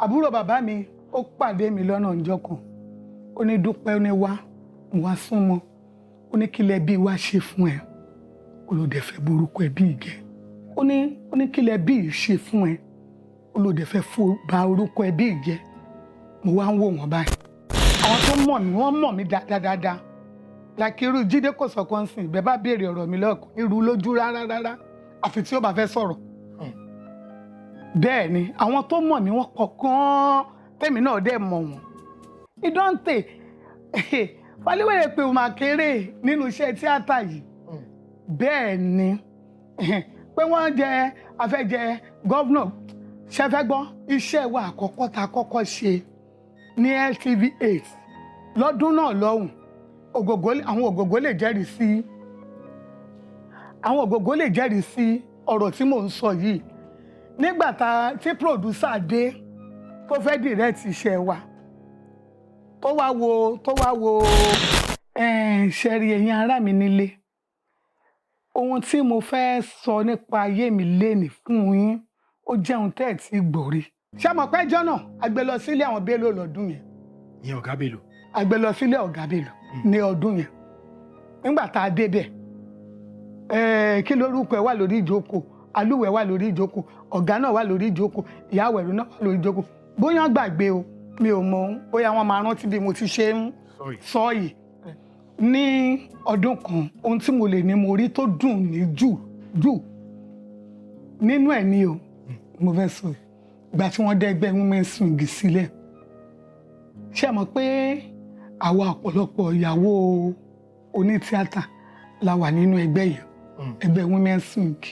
Àbúrò bàbá mi, ó pàdé mi lọ́nà ọjọ́ kan. Ó ní, "Dúpẹ́." Ó ní, "Wá." Mo wá súnmọ́. Ó ní, "Kí lẹ bí wá ṣe fún ẹ? Ó ló dẹ̀ fẹ́ borúkọ ẹbí jẹ́." Ó ní, "Kí lẹ bí ṣe fún ẹ? Ó ló dẹ̀ fẹ́ bà orúkọ ẹbí jẹ́?" Mo wá ń wò wọ́n báyìí. Àwọn tó mọ̀ mí, wọ́n mọ̀ mí dáadáa. Like irú Jídé Kòsọ́kọ́ ń sìn bẹ́ẹ̀, bá béèrè ọ̀rọ̀ mi lọ́kàn irú lójú rárá rárá, àfi tí ó bá fẹ́ sọ̀rọ̀. Bẹ́ẹ̀ ni àwọn tó mọ̀ mí, wọ́n pọ̀ gan-an, tèmi náà dẹ̀ mọ̀ wọ́n. Ìdọ́ǹtè Fálíwèrè pé o máa kéré nínú iṣẹ́ tíátà yìí. Bẹ́ẹ̀ ni pé wọ́n jẹ afẹ́jẹ governor ṣẹfẹ́ gbọ́. Iṣẹ́ wa àkọ́kọ́ tá a kọ́kọ́ ṣe ní LTV 8 lọ́dún náà lọ́hùn, ògògó, àwọn ògògó lè jẹ́rìí sí, àwọn ògògó lè jẹ́rìí sí ọ̀rọ̀ tí mò ń sọ yìí. Nígbà tá tí producer dé tó fẹ́ direct iṣẹ́ wa, tó wá wo ṣẹ́rí, ẹ̀yin ará mi nílé, ohun tí mo fẹ́ sọ nípa ayé mi lénìí fún yín, ó jẹ́ ohun tẹ́ ẹ̀ tí gbọ́ rí. Ṣé mo pẹ́ jọ́ náà a gbé lọ sílé àwọn Bello lọ́dún yẹn? Ìyẹn ọ̀gá Bello. A gbé lọ sílé ọ̀gá Bello ní ọdún yẹn. Nígbà tá a débẹ̀, kí lórúkọ ẹ wà lórí ìjókòó, alúwẹ̀ wà lórí ìjókòó, ọ̀gá náà wà lórí ìjókòó, ìyá àwẹ̀rù náà wà lórí ìjókòó. Bóyá wọ́n gbàgbé o, mi ò mọ̀, bóyá wọ́n máa rántí bí mo ti ṣe ń sọ yìí. Ní ọdún kan, ohun tí mo lè ní mo rí tó dùn ní jù jù nínú ẹ̀ ni o mo fẹ́ sọ yìí. Ìgbà tí wọ́n dẹ́gbẹ́ women's wing sílẹ̀, ṣé ẹ mọ̀ pé àwa ọ̀pọ̀lọpọ̀ ìyàwó onítíátà la wà nínú ẹgbẹ́ yìí, ẹgbẹ́ women's wing?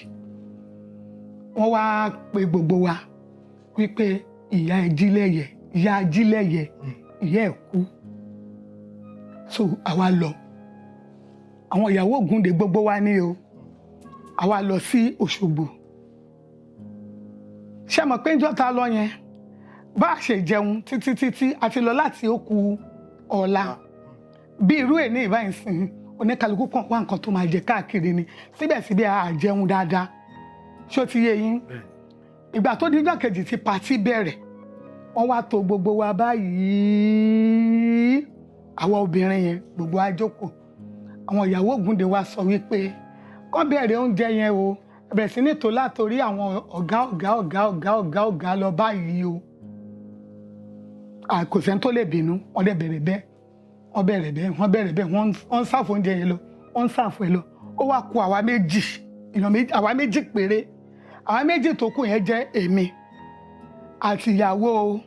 Wọ́n wá pe gbogbo wa wípé ìyá Ajílẹ̀yẹ, ìyá Ajílẹ̀yẹ, ìyá ẹ̀ kú. So àwa lọ, àwọn ìyàwó Ògúndé, gbogbo wa ní o, àwa lọ sí Òṣogbo. Ṣé mọ̀ pé njọ́ ta lọ yẹn, bá a ṣe jẹun títí títí àti lọ láti ó ku ọ̀la, bí irú èní ìbáyìí sìn, oníkálukú kan wá nǹkan tó máa jẹ káàkiri ni. Síbẹ̀síbẹ̀, a jẹun dáadáa. Ṣó ti yé yín? Ìgbà tó díjọ́ kejì tí party bẹ̀rẹ̀, wọ́n wá tò gbogbo wa báyìí, àwa obìnrin yẹn, gbogbo wa jókòó. Àwọn ìyàwó Ògúndé wa sọ wípé kán bẹ̀rẹ̀ oúnjẹ yẹn o, bẹ̀rẹ̀ sí ní tò látòrí àwọn ọ̀gá, ọ̀gá, ọ̀gá, ọ̀gá, ọ̀gá, ọ̀gá lọ báyìí o. Kò sẹ́ni tó lè bínú. Wọ́n dẹ̀ bẹ̀rẹ̀ bẹ́ẹ̀, wọ́n bẹ̀rẹ̀ bẹ́ẹ̀, wọ́n bẹ̀rẹ̀ bẹ́ẹ̀, wọ́n ń serve oúnjẹ yẹn lọ, wọ́n ń serve ẹ lọ. Ó wá kù àwa méjì, èèyàn méjì, àwa méjì péré. Àwa méjì tó kù yẹn jẹ́ èmi àti ìyàwó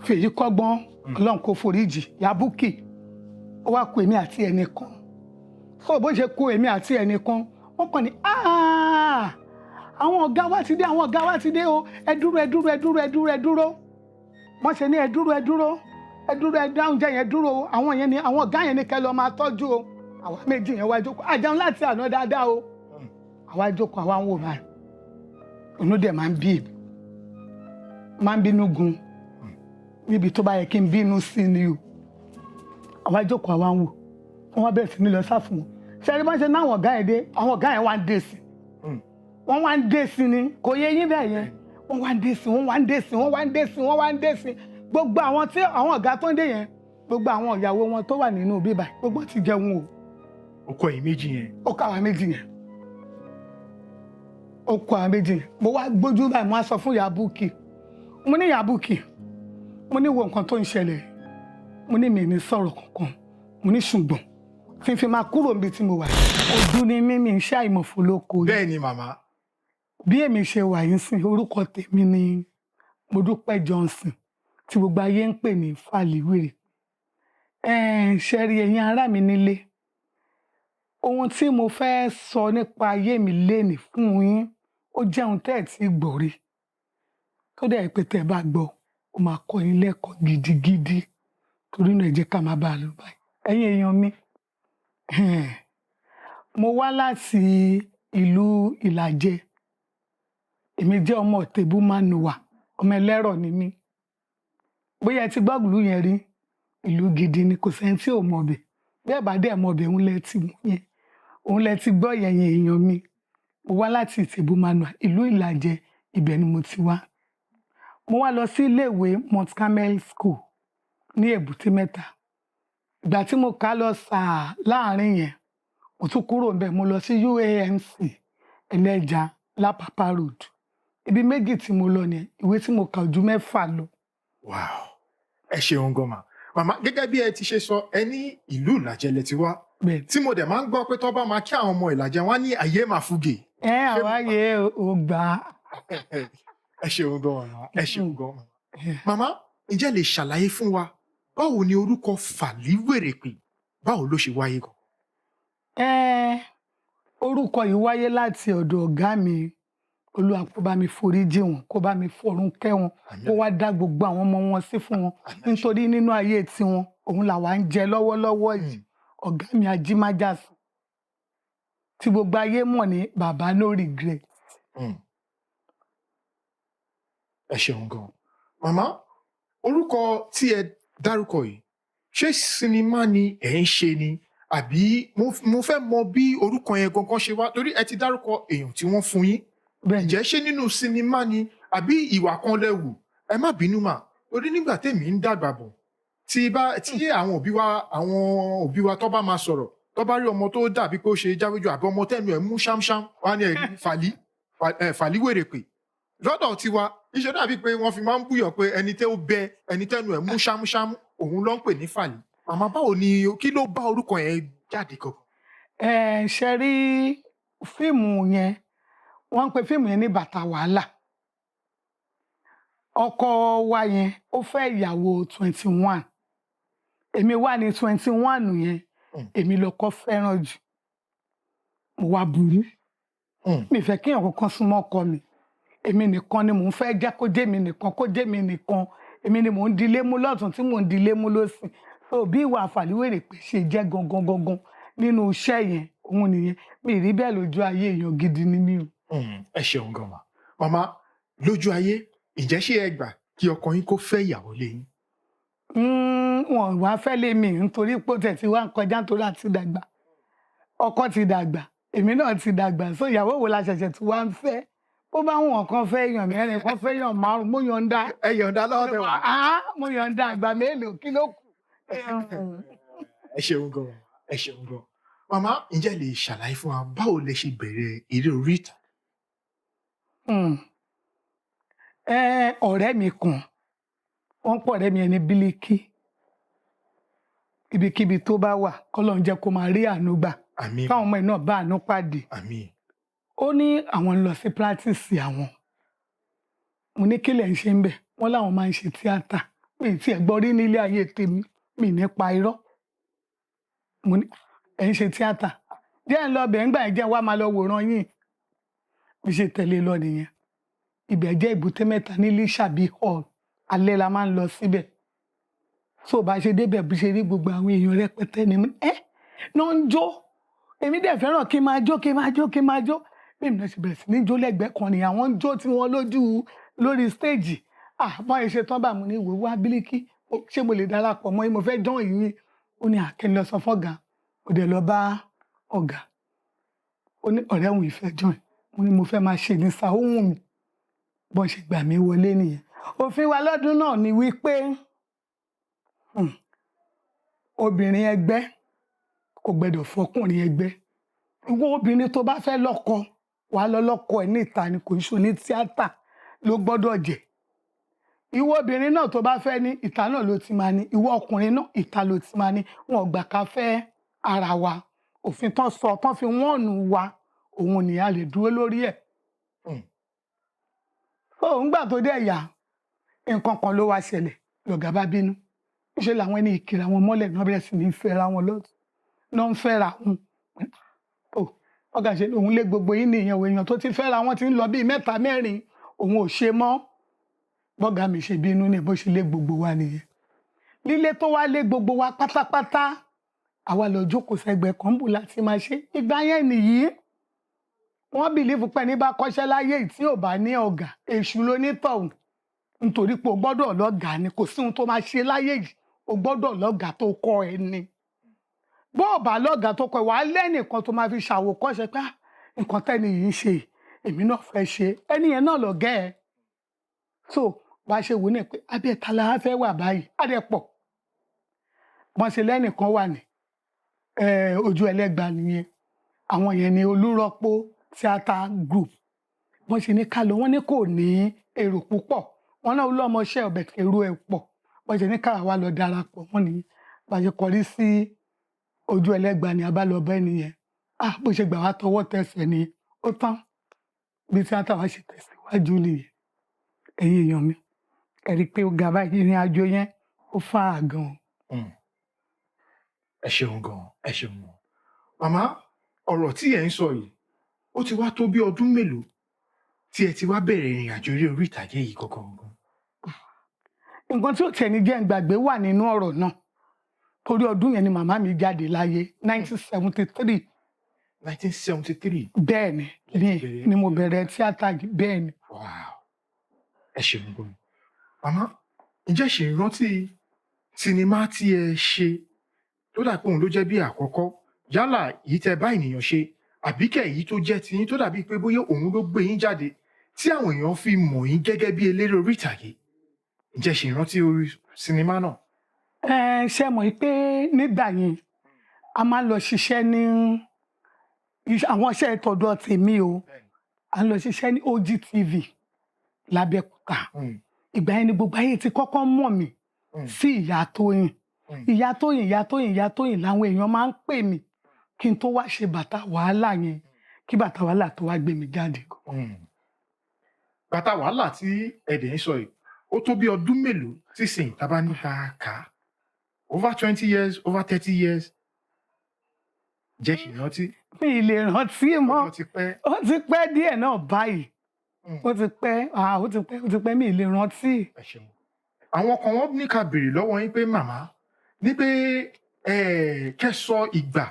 Fèyí Kọ́gbọ́n, Ọlọ́run kò foríjì, Yabuki. Ó wá kù èmi àti ẹnìkan. So bó ṣe kù èmi àti ẹnìkan, wọ́n kàn ní, "Ah, àwọn ọ̀gá wa ti dé, àwọn ọ̀gá wa ti dé o, ẹ dúró, ẹ dúró, ẹ dúró, ẹ dúró, ẹ dúró." Wọ́n ṣe ní, "Ẹ dúró, ẹ dúró, ẹ dúró, ẹ dá oúnjẹ yẹn dúró o. Àwọn yẹn ni àwọn ọ̀gá yẹn ni kẹ́ lọ máa tọ́jú o." Àwa méjì yẹn wá jókòó. Àjẹun láti àná dáadáa o. Àwa jókòó, àwa ń wò báyìí. Inú dẹ̀ máa ń bí èmi, máa ń bínú gun níbi tó bá yẹ kí n bínú sí ni o. Àwa jókòó, àwa ń wò. Wọ́n wá bẹ̀rẹ̀ sí ní lọ serve wọn. Ṣe é rí bọ́n ṣe ní àwọn ọ̀gá yẹn dé, àwọn ọ̀gá yẹn wá ń dé sí, wọ́n wá ń dé sí ni. Kò yé yín bẹ́ẹ̀ yẹn? Wọ́n wá ń dé sí, wọ́n wá ń dé sí, wọ́n wá ń dé sí, wọ́n wá ń dé sí. Gbogbo àwọn tí àwọn ọ̀gá tó ń dé yẹn, gbogbo àwọn ìyàwó wọn tó wà nínú bíbà, gbogbo ti jẹun o. Ó kọ ẹ̀yin méjì yẹn. Ó kọ àwọn méjì yẹn, ó kọ àwọn méjì yẹn. Mo wá gbójú báyìí, mo wá sọ fún ìyá Búkì, mo ní, "Ìyá Búkì," mo ní, "wo nǹkan tó ń ṣẹlẹ̀." Mo ní, "Mi ní sọ̀rọ̀ kankan." Mo ní, "Ṣùgbọ́n fífi máa kúrò níbi tí mo wà, ojú ni mímí ń ṣe àìmọ̀fó lóko yìí." Bẹ́ẹ̀ ni, màmá. Bí èmi ṣe wà yín sìn, orúkọ tèmi ni Modúpẹ́ Johnson, tí gbogbo ayé ń pè ní Fàlíwèrè. Ṣe rí, ẹ̀yin ará mi nílé, ohun tí mo fẹ́ sọ nípa ayé mi lénìí fún yín, ó jẹ́ ohun tẹ́ ẹ̀ tí gbọ́ rí, tó dẹ̀ pé tẹ́ ẹ bá gbọ́, ó máa kọ́ yín lẹ́kọ̀ọ́ gidigidi. Torí náà, ẹ jẹ́ ká máa bá a lọ báyìí. Ẹ̀yin èèyàn mi, mo wá láti ìlú Ìlàjẹ. Èmi jẹ́ ọmọ Tèbú Manuwa, ọmọ ẹlẹ́rọ̀ ni mí. Bóyá ẹ ti gbọ́ ìlú yẹn rí, ìlú gidi ni, kò sẹ́ni tí ò mọ̀ bẹ̀. Bẹ́ẹ̀ bá dẹ̀ mọ̀ bẹ̀, òun lẹ ti mú yẹn, òun lẹ ti gbọ́ yẹn. Yẹn èèyàn mi, mo wá láti Ìtẹ̀bú Manuwa, ìlú Ìlàjẹ, ibẹ̀ ni mo ti wá. Mo wá lọ sí iléèwé Mount Carmel School ní Èbúté Mẹ́ta. Ìgbà tí mo kà á lọ sàá láàrin yẹn, mo tún kúrò ńbẹ̀, mo lọ sí UAMC Ẹlẹ́ja, Lápápá Road. Ibi méjì tí mo lọ nìyẹn. Ìwé tí mo kà ò ju mẹ́fà lọ. Wow, ẹ ṣeun gan ma. Màmá, gẹ́gẹ́ bí ẹ ti ṣe sọ, ẹ ní ìlú Ìlàjẹ lẹ ti wá, Bẹ́ẹ̀. tí mo dẹ̀ máa ń gbọ́ pé tó bá máa kí àwọn ọmọ Ìlàjẹ, wọn á ní ayé máa fúgè. Ẹ àwáyé ò gbà á. Ẹ ṣeun gan màmá, ẹ ṣeun gan màmá. Màmá, ǹjẹ́ lè ṣàlàyé fún wa báwo ni orúkọ Fàlíwèrèpè, báwo ló ṣe wáyé gan? Ẹ orúkọ yìí wáyé láti ọ̀dọ̀ ọ̀gá mi. Olúwa kó bá mi foríjì wọn, kó bá mi fọ̀run kẹ́ wọn, kó wá dá gbogbo àwọn ọmọ wọn sí fún wọn, nítorí nínú ayé tiwọn, òun làwa ń jẹ lọ́wọ́lọ́wọ́ yìí. Ọ̀gá mi Ajímájàsùn, tí gbogbo ayé mọ̀ ní Bàbá No Regret. Ẹ ṣeun gan màmá. Orúkọ tí ẹ dárúkọ yìí, ṣé sinimá ni ẹ ń ṣe ni, àbí mo fẹ́ mọ bí orúkọ yẹn gangan ṣe wá, torí ẹ ti dárúkọ èèyàn tí wọ́n fún yín. Bẹ́ẹ̀ ni. Ǹjẹ́ ṣé nínú sinimá ni, àbí ìwà kan lẹ wù? Ẹ má bínú mà, torí nígbà tèmi ń dàgbà bọ̀, tí bá tí àwọn òbí wa tó bá máa sọ̀rọ̀, tó bá rí ọmọ tó dàbí pé ó ṣe jáwéjọ, àbí ọmọ tẹnu ẹ̀ mú ṣámṣám, wá ní ẹ̀rí fàlí fàlíwèrèpè lọ́dọ̀ tiwa. Iṣẹ́ dàbí pé wọ́n fi máa ń búyọ̀ pé ẹni tẹ́ ó bẹ, ẹni tẹ́nu ẹ̀ mú ṣámṣám, òun ló ń pè ní fàlí. Màmá, báwo ni, kí ló bá orúkọ yẹn jáde gangan? Ẹ ṣe rí fíìmù yẹn, wọ́n ń pe fíìmù yẹn ní Bàtà Wàhálà. Ọkọ wa yẹn, ó fẹ́ ìyàwó 21, èmi wà ní 21 yẹn. Èmi lọkọ fẹ́ràn jù. Mo wá burú. Mi fẹ́ kéèyàn kankan súnmọ́ ọkọ mi. Èmi nìkan ni mò ń fẹ́ jẹ́ kó jẹ́ mi nìkan, kó jẹ́ mi nìkan. Èmi ni mò ń dilé mú lọ́tún, tí mò ń dilé mú lọ́sì. So bí ìwà àfàlíwèrè pé ṣe jẹ́ gangan gangan nínú iṣẹ́ yẹn, òun nìyẹn. Mi ì rí bẹ́ẹ̀ lójú ayé, èèyàn gidi ni mí o. Ẹ ṣeun gan ma. Màmá, lójú ayé, ǹjẹ́ ṣé ẹ gbà kí ọkọ yín kó fẹ́ ìyàwó lé yín? Wọn wá fẹ́ lé mi, nítorí pé ó tẹ̀ tí wá ń kọjá, nítorí àti dàgbà. Ọkọ ti dàgbà, èmi náà ti dàgbà, so ìyàwó wo la ṣẹ̀ṣẹ̀ tí wá ń fẹ́? Bó bá wọn kan fẹ́ yàn mẹ́rin, kan fẹ́ yàn márùn, mo yọ̀ǹda. Ẹ yọ̀ǹda lọ́wọ́ tẹ wà. Ah, mo yọ̀ǹda. Àgbà mélòó, kí ló kù? Ẹ ṣeun gan, ẹ ṣeun gan màmá. Ǹjẹ́ lè ṣàlàyé fún wa báwo lẹ ṣe bẹ̀rẹ̀ eré orí ìtàgé? Ọ̀rẹ́ mi kan, wọ́n pọ̀, ọ̀rẹ́ mi ẹni Bílíkì. Ibikíbi tó bá wà, kọ́lọ́run jẹ́ kó máa rí àánú gbà, Àmín. káwọn ọmọ ẹ̀ náà bá àánú pàdé. Àmín. Ó ní àwọn ń lọ sí practice àwọn. Mo ní, kí lẹ̀ ń ṣe ń bẹ̀? Wọ́n láwọn máa ń ṣe tíátà. Mi ì tiẹ̀ gbọ́ rí nílé ayé tèmi, mi ní pa irọ́. Mo ní, ẹ̀ ń ṣe tíátà, jẹ́ ń lọ bẹ̀ ń gbà yẹn, jẹ́ wá máa lọ wòran yín. Bí ṣe tẹ̀lé lọ nìyẹn. Ibẹ̀ jẹ́ Èbúté Mẹ́ta ní Lísàbí Hall. Alẹ́ la máa ń lọ síbẹ̀. So bá ṣe débẹ̀, bí ṣe rí gbogbo àwọn èèyàn rẹpẹtẹ ni mo ẹ́ náà ń jó. Èmi dẹ̀ fẹ́ràn kí n máa jó, kí n máa jó, kí n máa jó. Bí èmi náà ṣe bẹ̀rẹ̀ sí ní jó lẹ́gbẹ̀ẹ́ kan ni àwọn ń jó tí wọ́n lójú lórí stage. Ah, bọ́n ẹ ṣe tán bá, mo ní, ìwé wá Bílíkì, ṣé mo lè darapọ̀ mọ́ yín? Mo fẹ́ join yín. Ó ní àkẹ́ni lọ sọ fọ́gà. Ó dẹ̀ lọ bá ọ̀gá, ó ní ọ̀rẹ́ òun ìfẹ́ join. Mo ní mo fẹ́ máa ṣe ní sa ohun mi. Bọ́n ṣe gbà mí wọlé nìyẹn. Òfin wa lọ́dún náà ni wípé obìnrin ẹgbẹ́ kò gbẹdọ̀ fọkùnrin ẹgbẹ́. Ìwọ obìnrin tó bá fẹ́ lọ́kọ, wàá lọ lọ́kọ ẹ̀ níta ni, kò ń ṣe ní tíátà ló gbọ́dọ̀ jẹ́. Ìwọ obìnrin náà tó bá fẹ́ ní, ìta náà ló ti máa ní. Ìwọ ọkùnrin náà, ìta ló ti máa ní. Wọn ò gbà ká fẹ́ ara wa. Òfin tán sọ tán fi wọ́ọ̀nù wa, òun ni a lè dúró lórí ẹ̀. So ńgbà tó dẹ̀ yá, nǹkan kan ló wá ṣẹlẹ̀, lọ̀gá bá bínú. Ṣe làwọn ẹni ìkìlà wọn mọ́lẹ̀ náà bẹ̀rẹ̀ sí ní fẹ́ra wọn lọ́tún náà ń fẹ́ra wọn. Ó ọ̀gá ṣe òun lé gbogbo yín nìyẹn o. Èèyàn tó ti fẹ́ra wọn ti ń lọ bíi mẹ́ta mẹ́rin, òun ò ṣe mọ́. Bọ́gà mi ṣe bínú ni, bó ṣe lé gbogbo wa nìyẹn. Lílé tó wá lé gbogbo wa pátápátá, àwa lọ jókòó sẹ́gbẹ̀ẹ́ kan bù láti máa ṣe. Ìgbà yẹn nìyí, wọ́n believe pé ní bá kọ́ṣẹ́ láyé tí ò bá ní ọ̀gá, èṣù ló ní tọ̀hún, nítorí pé o gbọ́dọ̀ lọ́gàá ni. Kò sí ohun tó máa ṣe láyé yìí, o gbọ́dọ̀ lọ́gàá tó kọ́ ẹ ni. Bó o bá lọ́gàá tó kọ́ ẹ, wàá lẹ́nìkan tó máa fi ṣàwòkọ́ṣe pé, "Ah, nǹkan tẹ́ni yìí ń ṣe yìí, èmi náà fẹ́ ṣe." Ẹni yẹn náà lọ̀gá ẹ. So Bá a ṣe wò ní pé abẹ́ ta la fẹ́ wà báyìí, á dẹ̀ pọ̀. Wọ́n ṣe lẹ́nìkan wà ní Ojú Ẹlẹ́gba nìyẹn. Àwọn yẹn ni Olúrọ́pò Theatre Group. Wọ́n ṣe ní ká lọ, wọ́n ní kò ní èrò púpọ̀, wọ́n náà lọ́mọṣẹ́ ọbẹ̀, èrò ẹ̀ pọ̀. Wọ́n ṣe ní ká wá lọ darapọ̀ wọ́n ní bá a ṣe kọrí sí Ojú Ẹlẹ́gba ni a bá lọ bẹ́ẹ̀ nìyẹn. Ah, bó ṣe gbà wá tọwọ́ tẹsẹ̀ ni, ó tán. Bí tíátà wa ṣe tẹ̀síwájú nìyẹn. Ẹ̀yin èèyàn mi, ẹ rí i pé ó ga báyìí, ìrìn àjò yẹn ó fà á gan. Ẹ ṣeun gan, ẹ ṣeun gan. Màmá, ọ̀rọ̀ tí ẹ ń sọ yìí, ó ti wá tó bí ọdún mélòó tí ẹ ti wá bẹ̀rẹ̀ ìrìn àjò eré orí ìtàgé yìí gangan gangan? Nǹkan tí ò tẹ̀ ní jẹ́ ń gbàgbé wà nínú ọ̀rọ̀ náà, torí ọdún yẹn ni màmá mi jáde láyé, 1973. 1973? Bẹ́ẹ̀ ni. Ni mo bẹ̀rẹ̀ tíátà yìí, bẹ́ẹ̀ ni. Wow, ẹ ṣeun gan. Màmá, ǹjẹ́ ṣì ń rántí sinimá tí ẹ ṣe tó dà pé òun ló jẹ́ bí àkọ́kọ́, yálà èyí tẹ́ bá ènìyàn ṣe àbíkẹ́ èyí tó jẹ́ tiyín, tó dàbí pé bóyá òun ló gbé yín jáde tí àwọn èèyàn fi mọ̀ yín gẹ́gẹ́ bí eléré orí ìtàgé? Ǹjẹ́ ṣì ń rántí orí sinimá náà? Ẹ ṣe mọ̀ pé nígbà yẹn a máa ń lọ ṣiṣẹ́ ní àwọn iṣẹ́ ìtọ́dọ̀ tèmi o, à ń lọ ṣiṣẹ́ ní OGTV l'Abẹ́òkúta. Ìgbà yẹn ni gbogbo ayé ti kọ́kọ́ mọ̀ mí sí Ìyá Tóyìn. Ìyá Tóyìn, Ìyá Tóyìn, Ìyá Tóyìn làwọn èèyàn máa ń pè mí kí n tó wá ṣe Bàtà Wàhálà yẹn, kí Bàtà Wàhálà tó wá gbé mi jáde. Bàtà Wàhálà tí ẹ̀dẹ̀ ń sọ yìí, ó tó bí ọdún mélòó sísìn tá a bá ní ká kà á? Over 20 years, over 30 years? Jẹ́ kí n rántí. Mi ì lè rántí mọ́. Ọjọ́ ti pẹ́. Ó ti pẹ́ díẹ̀ náà báyìí. Ó ti pẹ́, ah, ó ti pẹ́, ó ti pẹ́, mi ì lè rántí. Ẹ ṣeun. Àwọn kan, wọ́n ní ká béèrè lọ́wọ́ yín pé màmá ní pé kẹ́ sọ ìgbà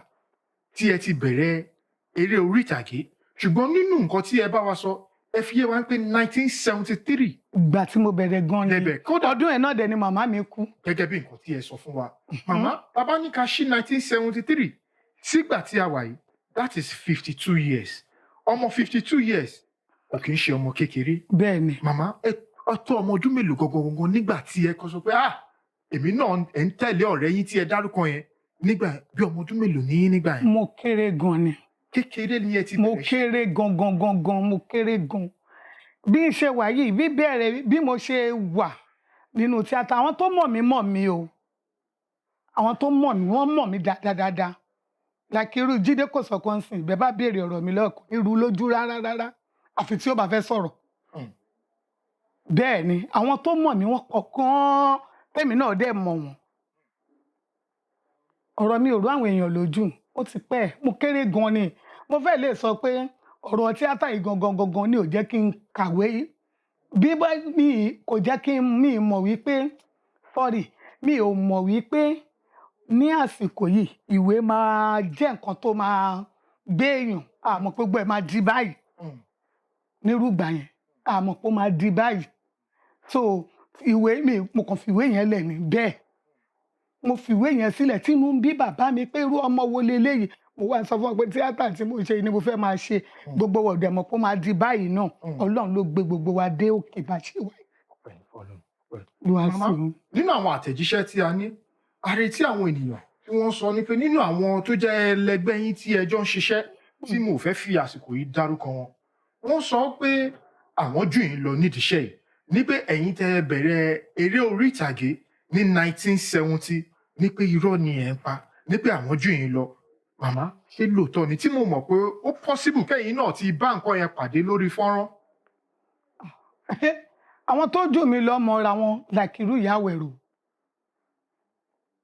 tí ẹ ti bẹ̀rẹ̀ eré orí ìtàgé, ṣùgbọ́n nínú nǹkan tí ẹ bá wa sọ, ẹ fi yé wa pé 1973 Ìgbà tí mo bẹ̀rẹ̀ gan ni. lẹ́bẹ̀ kódà. Ọdún ẹ̀ náà dẹ̀ ni màmá mi kú. Gẹ́gẹ́ bí nǹkan tí ẹ sọ fún wa, màmá, bàbá ní ká ṣí 1973 sígbà tí a wà yìí, that is 52 years. Ọmọ 52 years kò kì í ṣe ọmọ kékeré. Bẹ́ẹ̀ ni. Màmá, ẹ tó ọmọ ọdún mélòó gangan nígbà tí ẹ kọ́ sọ pé, ah, èmi náà ẹ ń tẹ̀lé ọ̀rẹ́ yín tí ẹ dárúkọ yẹn nígbà? Bí ọmọ ọdún mélòó ní yín nígbà yẹn? Mo kéré gan ni. Kékeré ni ẹ ti Mo bẹ̀rẹ̀ ṣe? kéré gan gan gan gan, mo kéré gan. Bí n ṣe wà yìí, bí bẹ̀rẹ̀ bí mo ṣe wà nínú tíátà, àwọn tó mọ̀ mí mọ̀ mí o. Àwọn tó mọ̀ mí, wọ́n mọ̀ mí dáadáa dáadáa. Like irú Jídé Kòsọ́kọ́ ń sìn, bẹ́ẹ̀ bá béèrè ọ̀rọ̀ mi lọ́kàn irú lójú rárá rárá, àfi tí ó bá fẹ́ sọ̀rọ̀. Bẹ́ẹ̀ ni, àwọn tó mọ̀ mí, wọ́n pọ̀ gan-an, tèmi náà dẹ̀ mọ̀ wọ́n. Ọ̀rọ̀ mi ò rú àwọn èèyàn lójú. Ó ti pẹ́, mo kéré gan ni. Mo fẹ́ lè sọ pé ọ̀rọ̀ tíátà yìí gangan gangan ni ò jẹ́ kí n kàwé. Bí bá mi kò jẹ́ kí n mi mọ̀ wípé, sorry, mi ò mọ̀ wípé ní àsìkò yìí ìwé máa jẹ́ nǹkan tó máa gbé èèyàn. Àmọ́ pé gbogbo ẹ̀ máa di báyìí nírúgbà yẹn, àmọ́ pé ó máa di báyìí. So ìwé mi, mo kàn fi ìwé yẹn lẹ̀ ní bẹ́ẹ̀. Mo fi ìwé yẹn sílẹ̀ tí mo ń bí bàbá mi pé irú ọmọ wo leléyìí. Mo wá sọ fún ọ pé tíátà tí mo ṣe ni mo fẹ́ máa ṣe. Gbogbo wa ò dẹ̀ mọ̀ pé ó máa di báyìí náà. Ọlọ́run ló gbé gbogbo wa dé òkè bá ṣe wáyé. Ọpẹ́ ní f'Ọlọ́run, ọpẹ́. Ló wá Màmá, sí o. nínú àwọn àtẹ̀jíṣẹ́ tí a ní, a retí àwọn ènìyàn tí wọ́n sọ ní pé nínú àwọn tó jẹ́ ẹlẹgbẹ́ yín tí ẹ jọ ń ṣiṣẹ́, tí mo fẹ́ fi àsìkò yìí dárúkọ wọn, wọ́n sọ pé àwọn jù yín lọ nídìí iṣẹ́ yìí, ní pé ẹ̀yin tẹ́ bẹ̀rẹ̀ eré orí ìtàgé ní 1970, ní pé irọ́ ni ẹ̀ ń pa, ní pé àwọn jù yín lọ. Màmá, ṣé lóòótọ́ ni, tí mo mọ̀ pé ó possible kẹ́yìn náà ti bá nǹkan yẹn pàdé lórí fọ́nrán? Àwọn tó jù mí lọ mọra wọn, like irú ìyá Àwẹ̀rò.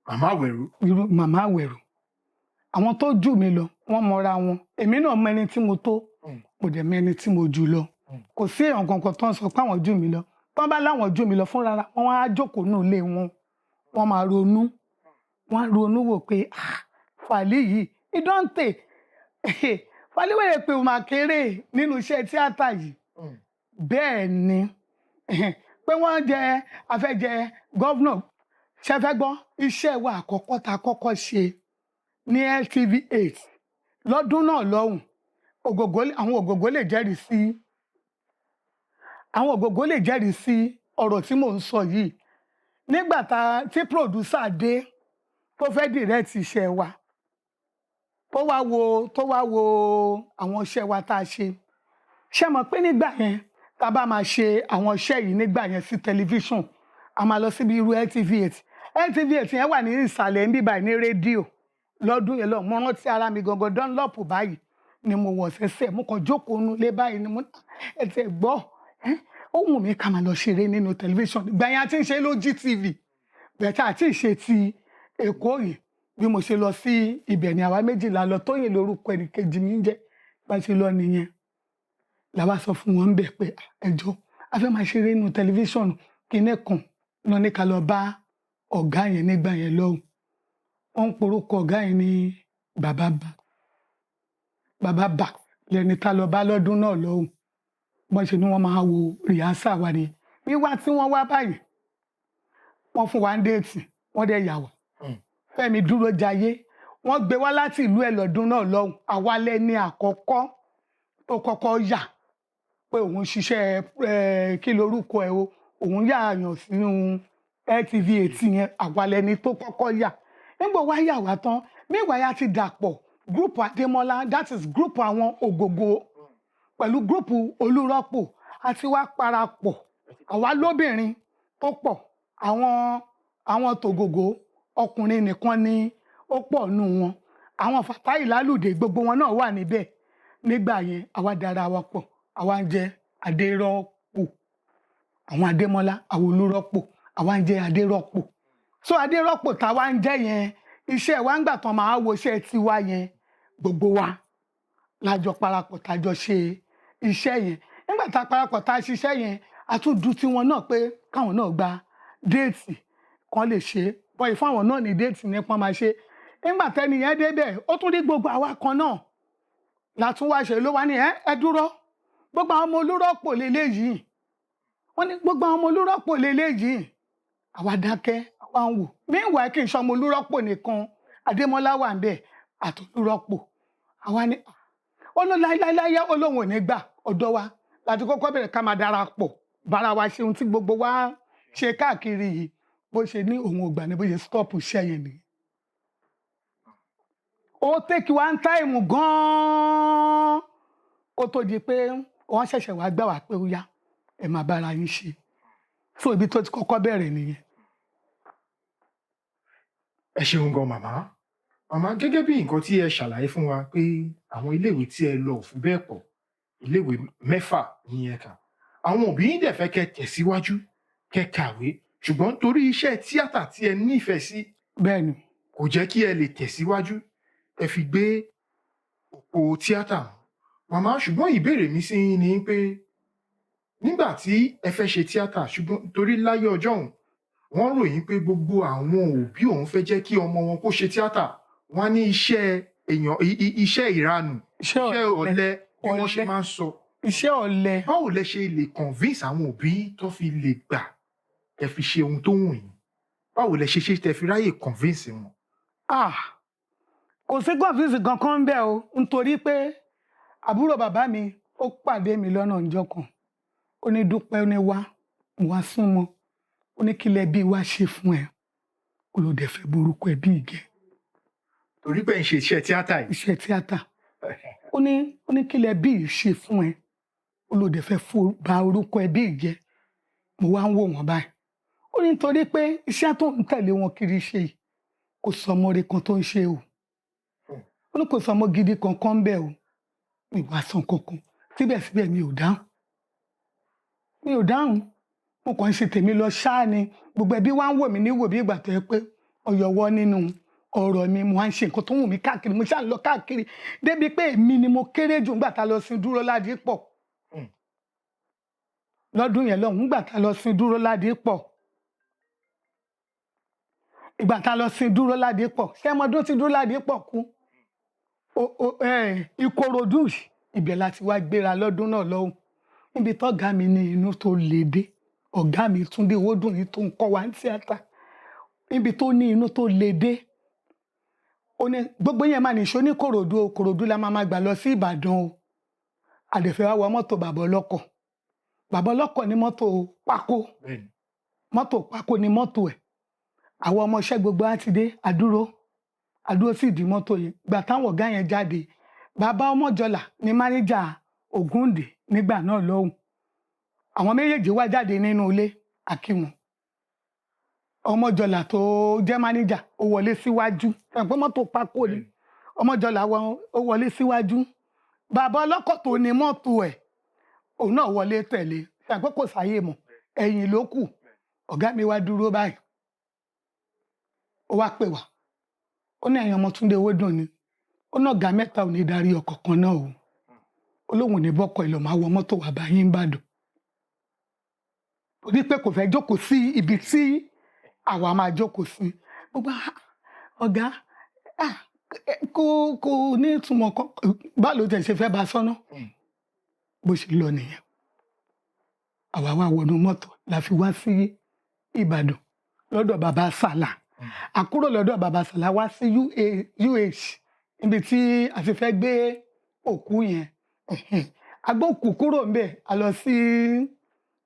Màmá Àwẹ̀rò. Irú màmá Àwẹ̀rò, àwọn tó jù mí lọ, wọ́n mọra wọn. Èmi náà mọ ẹni tí mo tó, mo dẹ̀ mọ ẹni tí mo jù lọ. Kò sí èèyàn kankan tó ń sọ pé àwọn jù mí lọ. Tán bá láwọn jù mí lọ, fúnra wọn á jókòó nù ilé wọn, wọ́n máa ronú, wọ́n á ronú wò pé, ah, Fàlí yìí ìdọ́ǹtè, Fàlí wèrè pé ó máa kéré nínú iṣẹ́ tíátà yìí. Bẹ́ẹ̀ ni, pé wọ́n jẹ afẹ́jẹ governor ṣẹfẹ́ gbọ́. Iṣẹ́ wa àkọ́kọ́ tá a kọ́kọ́ ṣe ní LTV 8 lọ́dún náà lọ́hùn, Ògògó, àwọn Ògògó lè jẹ́rìí sí, àwọn Ògògó lè jẹ́rìí sí. Ọ̀rọ̀ tí mò ń sọ yìí, nígbà tá tí producer dé tó fẹ́ direct iṣẹ́ wa, tó wá wo àwọn iṣẹ́ wa tá a ṣe, ṣé mọ̀ pé nígbà yẹn, tá a bá máa ṣe àwọn iṣẹ́ yìí nígbà yẹn sí tẹlifíṣàn, a máa lọ síbi irú LTV8. LTV8 yẹn wà ní ìsàlẹ̀ níbí báyìí ní rédíò lọ́dún yẹn lọ. Mo rántí ara mi gangan, Dunlop báyìí ni mo wọ̀ sẹ́sẹ̀. Mo kàn jókòó nulẹ̀ báyìí ni mo ẹ ti gbọ́ ẹ́, ó wù mí ká máa lọ ṣeré nínú tẹlifíṣàn. Ìgbà yẹn a ti ń ṣe ló GTV bẹ̀tẹ̀ àti ìṣe ti Èkó yìí. Bí mo ṣe lọ sí ibẹ̀ ni àwa méjìlá lọ. Tóyìn lórúkọ ẹnìkejì mi ń jẹ́. Bá ṣe lọ nìyẹn, làwa sọ fún wọn bẹ̀ pé ẹjọ́, a fẹ́ máa ṣeré nínú tẹlifíṣàn. Kinní kan lọ ní ká lọ bá ọ̀gá yẹn nígbà yẹn lọ́hùn. Wọ́n ń porúkọ ọ̀gá yẹn ní Bàbá Bá. Bàbá Bá lẹni tá lọ bá lọ́dún náà lọ́hùn. Bọ́n ṣe ni wọ́n máa wo rehearsal wa ni. Wíwá tí wọ́n wá báyìí, wọ́n fún wa ní date, wọ́n dẹ̀ yà wá. Fẹ́mi Dúró Jayé, wọ́n gbé wá láti ìlú ẹ̀ lọ́dún náà lọ́hùn. Àwa lẹni àkọ́kọ́ tó kọ́kọ́ yà pé òun ṣiṣẹ́ ẹ kí lorúkọ ẹ o, òun yà yàn sínú LTV 18 yẹn. Àwa lẹni tó kọ́kọ́ yà. Nígbà wá yà wá tán, meanwhile ya ti dàpọ̀ group Adémọ́lá, that is group àwọn Ògògó, pẹ̀lú group Olúrọ́pò, àti wá parapọ̀. Àwa lóbìnrin tó pọ̀, àwọn tògògó ọkùnrin nìkan ni ó pọ̀ nù wọn. Àwọn Fàtáì Lálùdé, gbogbo wọn náà wà níbẹ̀ nígbà yẹn. Àwa dára wa pọ̀, àwa ń jẹ́ Adérọ́pò. Àwọn Adémọ́lá, àwọn Olúrọ́pò, àwa ń jẹ́ Adérọ́pò. So Adérọ́pò táwa ń jẹ́ yẹn, iṣẹ́ wa ń gbà tán máa wo iṣẹ́ tiwa yẹn, gbogbo wa lájọ parapọ̀ tájọ ṣe iṣẹ́ yẹn. Nígbà tá a parapọ̀ tá a ṣiṣẹ́ yẹn, a tún du tiwọn náà pé káwọn náà gba date kan lè ṣe bọ́yì fún àwọn náà ní date nípa máa ṣe. Nígbà tẹ́ni yẹn débẹ̀, ó tún rí gbogbo àwa kan náà la tún wá ṣe. Ló wá ní, Ẹ dúró, gbogbo àwọn ọmọ Olúrọ́pò lélẹ́yìí." Wọ́n ní gbogbo àwọn ọmọ Olúrọ́pò lélẹ́yìí. Àwa dákẹ́, àwa ń wò. Meanwhile, kì í ṣe ọmọ Olúrọ́pò nìkan, Adémọ́lá wà ń bẹ̀ àtolúrọ́pò. Àwa ní ó ló láíláíláyá, ó lóun ò ní gbà. Ọ̀dọ̀ wa láti kọ́kọ́ bẹ̀rẹ̀ ká máa darapọ̀ bára wa ṣe ohun tí gbogbo wa ṣe káàkiri yìí. Bó ṣe ní òun ò gbà ní, bó ṣe stop iṣẹ́ yẹn nìyẹn. Ó take one time gan-an kó tó di pé wọ́n ṣẹ̀ṣẹ̀ wá gbà wá pé ó yá, ẹ máa bára yín ṣe. So ibi tó ti kọ́kọ́ bẹ̀rẹ̀ nìyẹn. Ẹ ṣeun gan, màmá. Màmá, gẹ́gẹ́ bí nǹkan tí ẹ ṣàlàyé fún wa pé àwọn iléèwé tí ẹ lọ ò fi bẹ́ẹ̀ pọ̀, iléèwé 6 ní ẹ kà. Àwọn òbí yín dẹ̀ fẹ́ kẹ́ tẹ̀síwájú, kẹ́ kàwé, ṣùgbọ́n torí iṣẹ́ tíátà tí ẹ nífẹ̀ẹ́ sí Bẹ́ẹ̀ni. kò jẹ́ kí ẹ lè tẹ̀síwájú, ẹ fi gbé òpó tíátà mú. Màmá, ṣùgbọ́n ìbéèrè mi sí yín ni pé nígbà tí ẹ fẹ́ ṣe tíátà, ṣùgbọ́n torí láyé ọjọ́ òun, wọ́n ròyìn pé gbogbo àwọn òbí òun fẹ́ jẹ́ kí ọmọ wọn kó ṣe tíátà, wọ́n á ní iṣẹ́ èèyàn, iṣẹ́ ìranù, Iṣẹ́ iṣẹ́ ọ̀lẹ bí wọ́n ṣe ọ̀lẹ. máa ń sọ. Iṣẹ́ ọ̀lẹ. Báwo lẹ ṣe lè convince àwọn òbí tó fi lè gbà ẹ fi ṣe ohun tó wù yín? Báwo lẹ ṣe ṣe tẹ fi ráyè convince wọn? Ah, kò sí convince kankan ń bẹ̀ o, nítorí pé àbúrò bàbá mi ó pàdé mi lọ́nà ọjọ́ kan. Ó ní, "Dúpẹ́." Ó ní, "Wá." Mo wá súnmọ́. Ó ní, "Kí lẹ bí wá ṣe fún ẹ?" Ó ló dẹ̀ fẹ́ borúkọ ẹbí ìgẹ̀. Torí pé ń ṣe iṣẹ́ tíátà yìí. Iṣẹ́ tíátà. Ó ní, "Kí lẹ bí ṣe fún ẹ?" Ó ló dẹ̀ fẹ́ ba orúkọ ẹbí ìjẹ́. Mo wá ń wò wọ́n báyìí. Ó ní nítorí pé iṣẹ́ tó ń tẹ̀lé wọn kiri ṣe yìí, kò sọmọ rẹ̀ kan tó ń ṣe o. Ó ní kò sọmọ gidi kankan bẹ́ẹ̀ o. Mi wá sàn kankan. Síbẹ̀síbẹ̀, mi ò dáhùn, mi ò dáhùn. Mo kàn ń ṣe tèmi lọ ṣáá ni. Gbogbo ẹbí wa ń wò mí ní wò bí ìgbà tó yẹ pé ọyọwọ́ nínú ọ̀rọ̀ mi. Mo wá ń ṣe nǹkan tó wù mí káàkiri, mo ṣáà ń lọ káàkiri débi pé èmi ni mo kéré jù nígbà tá a lọ sin Dúró Ládìpọ̀ lọ́dún yẹn lọ́hùn. Nígbà tá a lọ sin Dúró Ládìpọ̀, ìgbà tá a lọ sin Dúró Ládìpọ̀, ṣé ọmọdún tí Dúró Ládìpọ̀ kú, Ìkòròdú ibẹ̀ láti wá gbéra lọ́dún náà lọ́hùn, níbi tọ́gá mi ní inú tó le dé. Ọ̀gá mi Túndé Owódùnní tó ń kọ́ wa ní tíátà, níbi tó ní inú tó le dé, ó ní gbogbo yẹn máa nìṣó ní Kòròdú o. Kòròdú la máa gbà lọ sí Ìbàdàn o. Àdẹ̀fẹ́ wa wọ mọ́tò bàbá ọlọ́kọ̀. Bàbá ọlọ́kọ̀ ní mọ́tò pákó. Bẹ́ẹ̀ni. Mọ́tò pákó ni mọ́tò ẹ̀. Àwọn ọmọọṣẹ́ gbogbo á ti dé, àdúró àdúró sì di mọ́tò yẹn. Gbà táwọn ọ̀gá yẹn jáde, bàbá Ọmọjọlá ní mánéjà Ògúndé nígbà náà lọ́hùn. Àwọn méjèèjì wá jáde nínú ilé àkíwọn. Ọmọjọlá tó jẹ́ mánéjà ó wọlé síwájú, ẹ̀ pé mọ́tò pákó ni. Ọmọjọlá ó wọlé síwájú, bàbá ọlọ́kọ̀ tó ní mọ́tò ẹ̀ òun náà wọlé tẹ̀lé, ṣe pé kò sáyè mọ́, ẹ̀yìn ló kù. Ọ̀gá mi wá dúró báyìí, ó wá pè wá, ó ní ẹ̀yin ọmọ Túndé Owódùn ni. Ó náà ọ̀gá mẹ́ta ò ní darí ọkọ̀ kan náà o. Ó lóun ò ní bọ́kọ̀ ìlọ̀ máa wọ mọ́tò wà báyìí ń bàdàn, torí pé kò fẹ́ jókòó sí ibi tí àwa máa jókòó sí. Gbogbo ọ̀gá kò ní ìtumọ̀ kan, báwo ló tẹ̀ ṣe fẹ́ bá a sọ́nà? Bó ṣe lọ nìyẹn. Àwa wá wọnú mọ́tò la fi wá sí Ìbàdàn lọ́dọ̀ bàbá Sàlá. Àkúrò lọ́dọ̀ bàbá Sàlá wá sí UH níbi tí a ti fẹ́ gbé òkú yẹn. Agbókù kúrò ńbẹ̀, a lọ sí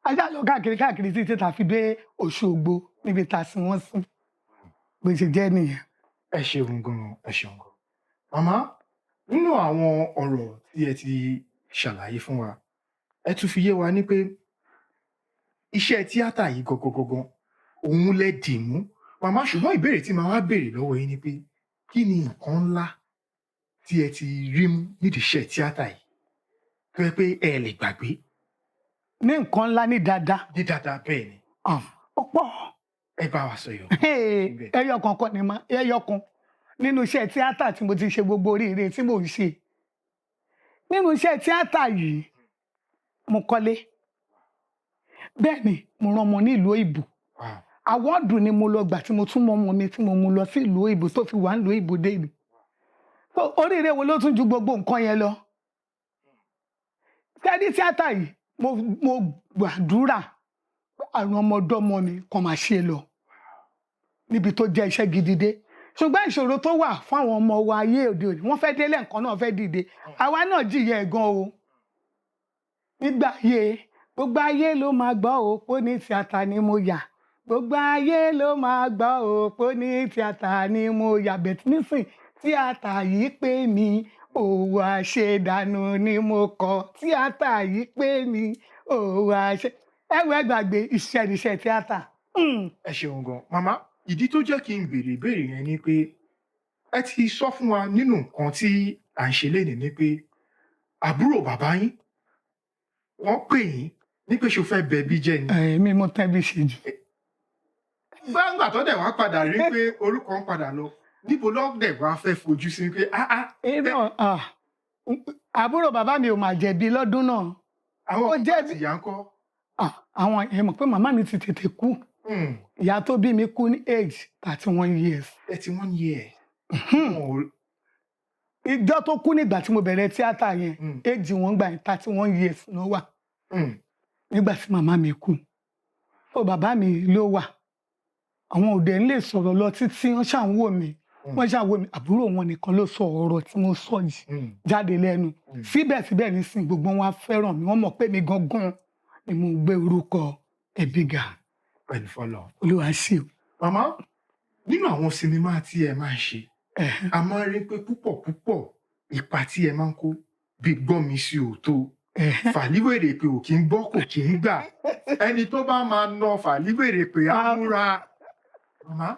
ajá lọ káàkiri káàkiri títí tá a fi dé Òṣogbo níbi tá a sin wọ́n sí. Bó ṣe jẹ́ nìyẹn. Ẹ ṣeun gan, ẹ ṣeun gan. Màmá, nínú àwọn ọ̀rọ̀ tí ẹ ti ṣàlàyé fún wa, ẹ tún fi yé wa ní pé iṣẹ́ tíátà yìí gangan òun lẹ dì mú. Màmá, ṣùgbọ́n ìbéèrè tí màá wá béèrè lọ́wọ́ yín ni pé kí ni nǹkan ńlá tí ẹ ti rí mú nídìí iṣẹ́ tíátà yìí tó yẹ pé ẹ lè gbàgbé? Ní nǹkan ńlá ní dáadáa. Ní dáadáa, bẹ́ẹ̀ ni. Ó pọ̀. Ẹ bá wa sọ yọ. Ẹyọ kan kọ́ ni ma, ẹyọ kan nínú iṣẹ́ tíátà tí mo ti ṣe gbogbo oríire tí mò ń ṣe nínú iṣẹ́ tíátà yìí, mo kọ́lé, bẹ́ẹ̀ ni mo rán ọmọ ní ìlú òyìnbó. Àwọ́ọ̀dù ni mo lọ gbà tí mo tún mọ ọmọ mi tí mo mú lọ sí ìlú òyìnbó tó fi wà ń lu òyìnbó dé ìlú. So oríire wo ló tún ju gbogbo nǹkan yẹn lọ? Tẹ́lí tíátà yìí, mo gbàdúrà pé àrùn ọmọdọ́mọ mi kàn máa ṣe lọ níbi tó jẹ́ iṣẹ́ gidi dé. Ṣùgbọ́n ìṣòro tó wà fún àwọn ọmọ wa ayé òde òní, wọ́n fẹ́ délé nǹkan náà fẹ́ dìde. Àwa náà jìyà ẹ̀ gan o nígbà ayé. Gbogbo ayé ló máa gbọ́ òpó ní tíátà ni mo yà, gbogbo ayé ló máa gbọ́ òpó ní tíátà ni mo yà. Bẹ̀tí nísìn tíátà yìí pé mi òwò àṣedànù ni mo kọ, tíátà yìí pé mi òwò àṣe ẹwẹ́ gbàgbé iṣẹ́ níṣẹ́ tíátà. Ẹ ṣeun gan màmá. Ìdí tó jẹ́ kí n béèrè ìbéèrè yẹn ni pé ẹ ti sọ fún wa nínú nǹkan tí à ń ṣe lénìí ni pé àbúrò bàbá yín wọ́n pè yín ní pé ṣo fẹ́ bẹbí jẹ́ ni. Èmi mo tẹ́ bí ṣe jù. Gbangba tó dẹ̀ wá padà rí pé orúkọ ń padà lọ, níbo ló dẹ̀ wá fẹ́ fojú sí pé Irọ́, àbúrò bàbá mi ò mà jẹ̀bi lọ́dún náà. Àwọn Ó jẹ̀bi. àti ìyá ń kọ́? Àwọn ẹ mọ̀ pé màmá mi ti tètè kú. Ìyá tó bí mi kú ní age 31 years. 31 years. Ìjọ tó kú nígbà tí mo bẹ̀rẹ̀ tíátà yẹn, age wọn gbà yẹn 31 years ló wà nígbà tí màmá mi kú. So bàbá mi ló wà, àwọn òde ń lè sọ̀rọ̀ lọ títí, wọ́n ṣà ń wò mí, wọ́n ṣà ń wò mí. Àbúrò wọn nìkan ló sọ ọ̀rọ̀ tí mo sọ yìí jáde lẹ́nu. Síbẹ̀síbẹ̀ nísìn gbogbo wọn á fẹ́ràn mi, wọ́n mọ̀ pé mi gangan ni mo gbé orúkọ ẹbí ga. Pẹ̀lú fọlọ́. Olúwa ṣe o. Màmá, nínú àwọn sinimá tí ẹ máa ń ṣe, a máa ń rí pé púpọ̀ púpọ̀ ipa tí ẹ máa ń kó bí gbọ́n mi sí òótọ́ fàlíwèrè pé ò kí ń gbọ́ kò kí ń gbà, ẹni tó bá máa na fàlíwèrè pé á múra. Màmá,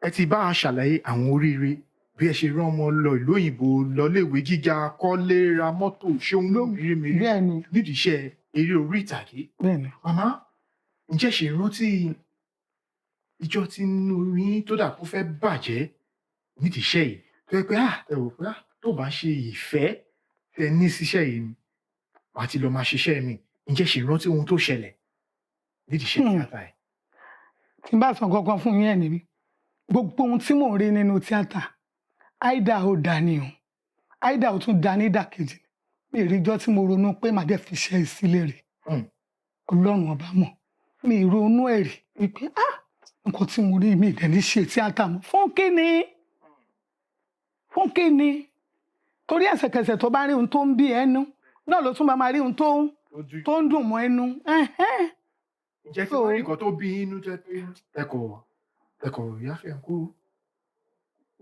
ẹ ti bá a ṣàlàyé àwọn oríire bí ẹ ṣe rán ọmọ lọ ìlú òyìnbó, lọ léèwé gíga, kọ́lé, ra mọ́tò, ṣeun mèremère nídìí iṣẹ́ eré orí ìtàgé. Màmá, ǹjẹ́ ṣe rántí ìjọ tí inú yín tó dà kó fẹ́ bàjẹ́ nídìí iṣẹ́ yìí tó yẹ pé ẹ wò pé tó bá ṣe ìfẹ́ tẹ ní síṣẹ́ yìí ni màá ti lọ máa ṣiṣẹ́ mi? Ǹjẹ́ ṣe rántí ohun tó ṣẹlẹ̀ nídìí iṣẹ́ tíátà yìí? Tí n bá sọ kankan fún yín ẹ̀ níbí, gbogbo ohun tí mò ń rí nínú tíátà, àìdá ò dá ni o, àìdá ò tún dá ní ìdàkejì. Mi ìríjọ́ tí mo ronú pé màá dẹ̀ fi iṣẹ́ yìí sílẹ̀ rè. Ọlọ́run ọba mọ̀, mi ìronú ẹ̀ rí wípé nǹkan tí mo rí, mi ìdẹ̀ ní ṣe tíátà mọ́. Fún kí ni? Fún kí ni? Torí ẹsẹ̀kẹsẹ̀ tó bá rí ohun tó ń bí ẹnu náà ló tún máa rí ohun tó ń tó ń dùn mọ́ ẹnu. Ẹhẹ́n. Ǹjẹ́ kí So wọ́n rí nǹkan tó bí inú jẹ́ pé ẹkọ̀ yáfẹ́ kú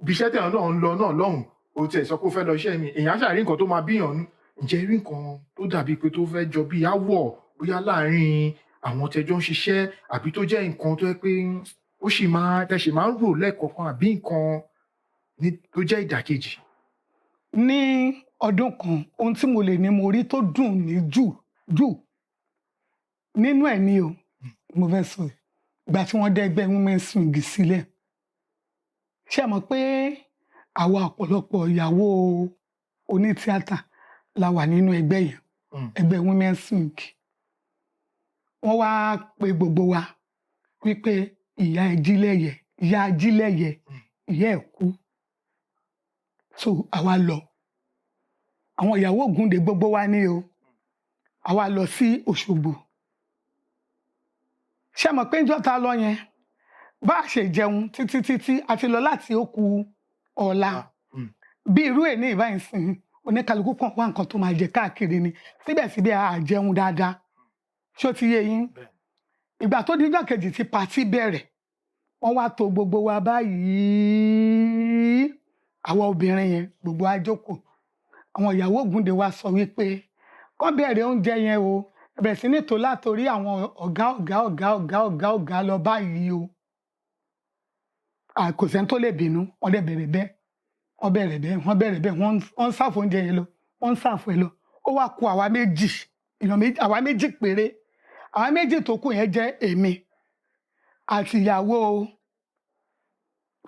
bí iṣẹ́ tẹ̀yàn náà ń lọ náà lọ́hùn, o tiẹ̀ sọ pé ó fẹ́ lọ iṣẹ́ mi, èèyàn á ṣàrí nǹkan tó máa bíyàn nú. Ǹjẹ́ rí nǹkan tó dàbí pé tó fẹ́ jọ bí áwọ̀ bóyá láàárín àwọn tẹjọ́ ń ṣiṣẹ́, àbí tó jẹ́ nǹkan tó jẹ́ pé ó sì máa tẹ̀sí máa ń rò lẹ́ẹ̀kọ̀ọ̀kan, àbí nǹkan ní tó jẹ́ ìdàkejì? Ní ọdún kan, ohun tí mo lè ní mo rí tó dùn mí jù jù nínú ẹ̀ ni o mo fẹ́ sọ yìí. Ìgbà tí wọ́n dá ẹgbẹ́ women's wing sílẹ̀, ṣé ẹ mọ̀ pé àwa ọ̀pọ̀lọpọ̀ ìyàwó onítíátà la wà nínú ẹgbẹ́ yẹn, ẹgbẹ́ women's wing. Wọ́n wá pe gbogbo wa wípé ìyá Ajílẹ̀yẹ, ìyá Ajílẹ̀yẹ, ìyá ẹ̀ kú. So àwa lọ, àwọn ìyàwó Ògúndé gbogbo wa ní o, àwa lọ sí Òṣogbo. Ṣé mọ̀ pé níjọ́ ta lọ yẹn, bá a ṣe jẹun títí títí a ti lọ láti òkú ọ̀la, bí irú ẹ̀ ní ìbáyìí sìn, oníkálukú kan wá nǹkan tó máa jẹ káàkiri ni, síbẹ̀síbẹ̀ a jẹun dáadáa. Ṣó ti yé yín? Bẹ́ẹ̀. Ìgbà tó díjọ́ kejì tí party bẹ̀rẹ̀, wọ́n wá tò gbogbo wa báyìí, àwa obìnrin yẹn gbogbo wa jókòó. Àwọn ìyàwó Ògúndé wa sọ wípé kán bẹ̀rẹ̀ oúnjẹ yẹn o, ẹ bẹ̀rẹ̀ sí ní tò látòrí àwọn ọ̀gá ọ̀gá ọ̀gá ọ̀gá ọ̀gá ọ̀gá lọ báyìí o. À, kò sẹ́ni tó lè bínú. Wọ́n dẹ̀ bẹ̀rẹ̀ bẹ́ẹ̀, wọ́n bẹ̀rẹ̀ bẹ́ẹ̀, wọ́n bẹ̀rẹ̀ bẹ́ẹ̀, wọ́n ń serve oúnjẹ yẹn lọ, wọ́n ń serve ẹ lọ. Ó wá ku àwa méjì, èèyàn méjì, àwa méjì péré. Àwa méjì tó kù yẹn jẹ́ èmi àti ìyàwó